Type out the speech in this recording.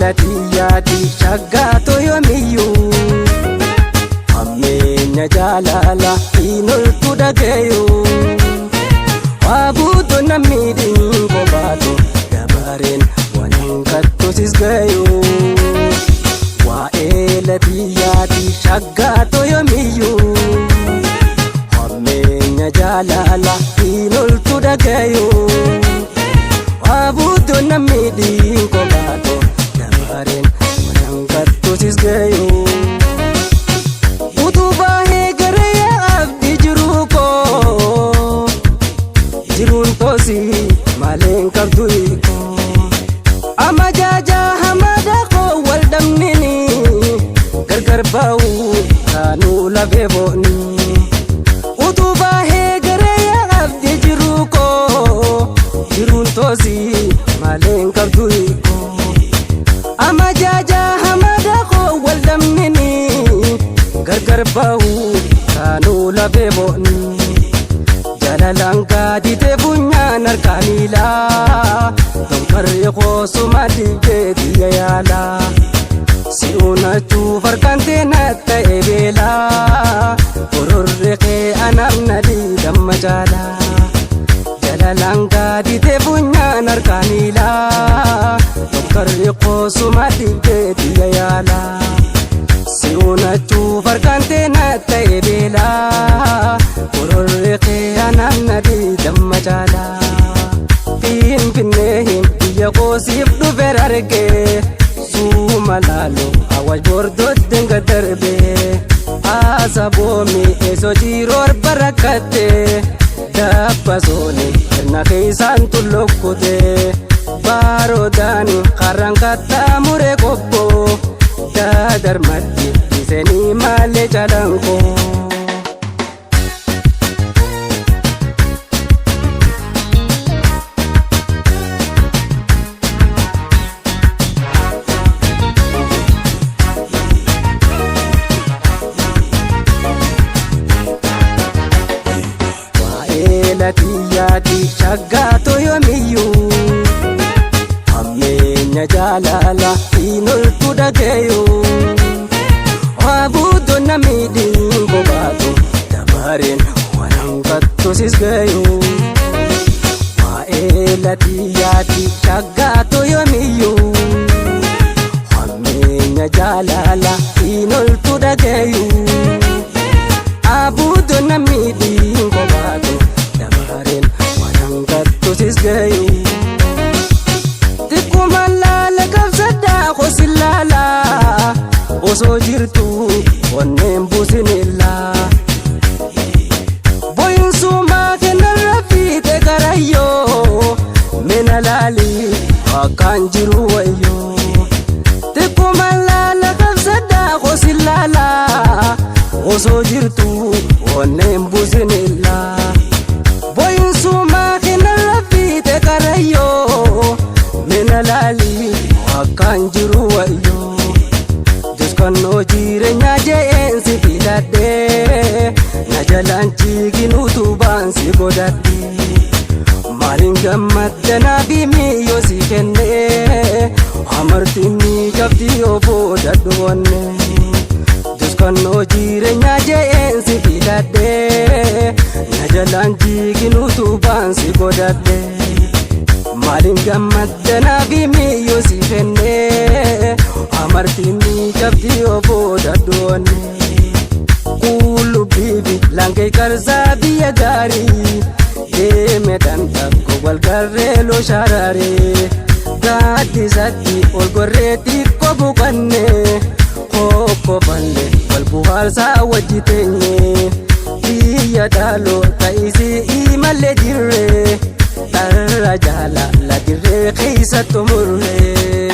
Latiyyaati shaggaatoo yoomiyyuu hammeenya jaalala hin oltu dhagayu waa guutuu namni dhiin baatu dabareen waan hanqattu gayu. Waa'ee latiyyaati shaggaatoo yoomiyyuu hammeenya jaalala hin oltu dhagayu waa guutuu namni dhiin baatu dabareen waan hanqattu gayu. Utubaa eegalee abdii jiruu koo jiruun toosii malee hin qabdu hiikoo. Amma jaajaa hamada koo wal dhabnini gargar ba'uu kaanuu lafee booni. Utubaa eegalee abdii jiruu koo jiruun toosii malee hin qabdu hiikoo. Amma jaajaa hamada koo wal dhabnini gargar ba'uu kaanuu lafee booni. Jaalalaan gaaditee funyaan harka miilaa Donkarri qoosuma dibdee biyya yaalaa Si'uunachuuf harkaan teena ta'e beelaa Gororri kee anaaf na diidamma caalaa Jaalalaan gaaditee funyaan harka miilaa Donkarri qoosuma dibdee biyya yaalaa Si'uunachuuf harkaan teena ta'e beelaa Gororri kee anaaf na diidamma caalaa Finfinnee biyya koosiif dhufe argee Suuma laaloo awwaaj bordootti nga darbee Asaboomi eesoo jiroor barakkattee Dabbasooni sirna keessaan tullokkutee Baarodaani karraan kattaa muree qobboo Dadarmatti dhiisanii malee calanqoo. Waa'ee latiyyaati shaggaatoo yoomiyyuu hammeenya jaalala hin oltu dhagayu waa guutuu namni dhiin bobaatu dabareen waan hanqattu sis gayu. Waa'ee latiyyaati shaggaatoo yoomiyyuu hammeenya jaalala hin oltu dhagayu. Abuuto namni dhiin qobaatu dabareen waan hanqattu sis gayu. Xiqquma laala qabsaddaa qosi laala osoo jirtu onneen buusinillaa. Boyinsummaa kennarra fiite karayyoo mina laali akkaan jiru wayyoo. Xiqquma laala qabsaddaa qosi laala osoo jirtu onneen buusinillaa. Boyinsummaa kennarra fiite karayyoo mina laali akkaan jiru wayyoo. Duskannoo jireenyaa je'eensi filadhee na jalaan jiigin utubaan si godhadhe. Maaliin gammaddanaa fi miyyoo si kennee amartiin ni cabdi yoo boodadhu onne. Duskannoo jireenyaa je'eensi filadhee na jalaan jiigin utubaan si godhadhe. Maaliin gammaddanaa fi miyyoo si kennee amartiin ni cabdi yoo boodadhu onne. Qullubbii laangee qarsaa biyya gaarii deeme dhandhakko walgarree loo sharaaree gaaddisatti ol gorree xiqqoo buqanne kokkofanne wal buhaarsaa wajji teenye biyya dhaaloo ta'isii imallee jirree dharra jaalala dirree keessa xumurree.